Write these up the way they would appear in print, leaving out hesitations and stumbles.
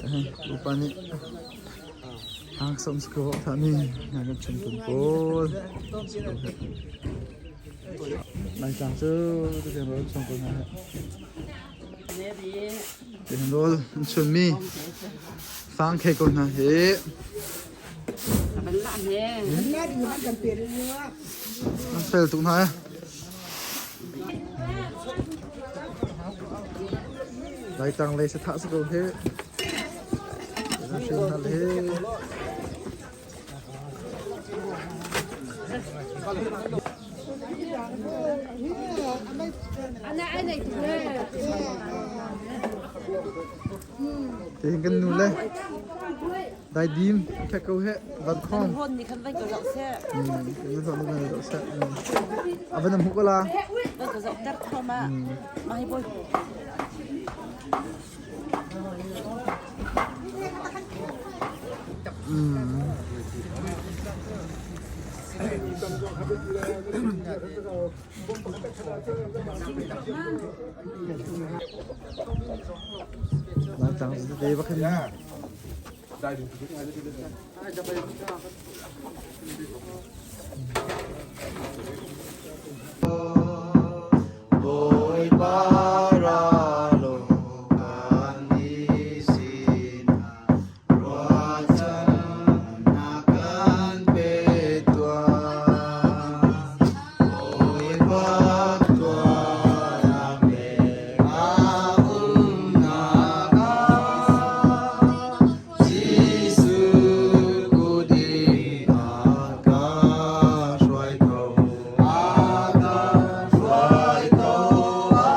Upa nih hangsom si ko thami nga kan chun tun pawl. Laitlang cu tiang rawl chung ko hna he. Tiang rawl an chunmi fang khe ko hna he. An fel tuk hna eh. Laitlang lei sathah si ko hi. Hrim hna le. Tihin kan nu le daidim khe ko he van khong. Hon nih khan van ko zoh seh. Kan van zoh seh. A van hmuh ko la. Van ko zoh ter kho ma. Ma hi boy. Laitlang te bak hin. Bawipa ra law kan i sinah ruahchannak kan pe tuah. Bawipa tuahnak le a umnak ah Jesuh kut in a ka hruai ko, a ka hruai ko, a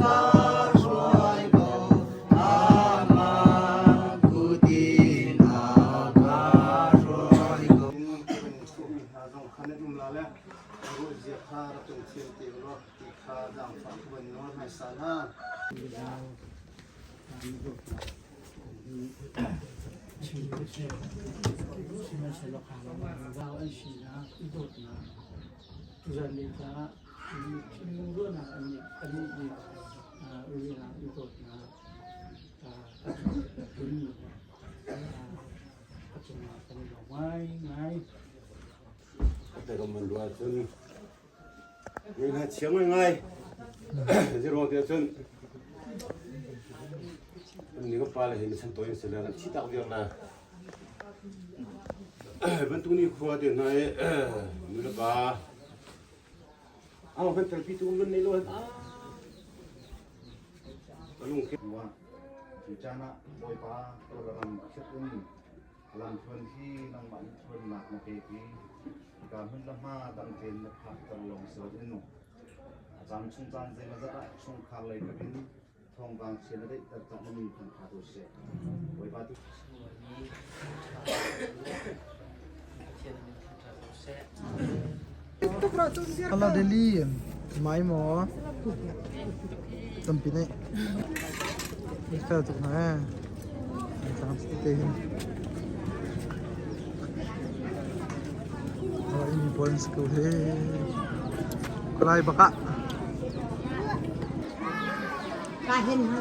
ka hruai ko, amah kut in a ka hruai ko. Ruahzia kha rak kan thiam te ulaw ti kha zaangfah ka van nawl hmaisa hna. Cun na chiang ngai ziruang te cun ni ka pa le hi chan toin se la thi tak viar la bantuk ni khua te na e nu le pa aw kan telpi tu man nei lo a lung ke Cu caan ah Bawipa Kawlram khirh in Lamthluan hi nangmah nih thluannak na pek i hika hmun le hma dang tein na phakter lawng si loin a caan chung caan zeimawzat ah chungkhar lei kap in thawngpang chia na daihter cah na min thangṭha ko seh. Bawipa tu Ala Delhi mai maw tampi nih fel tuk hna ee tlang te hin ini pawl si ko he kalai baka Ka hin ha.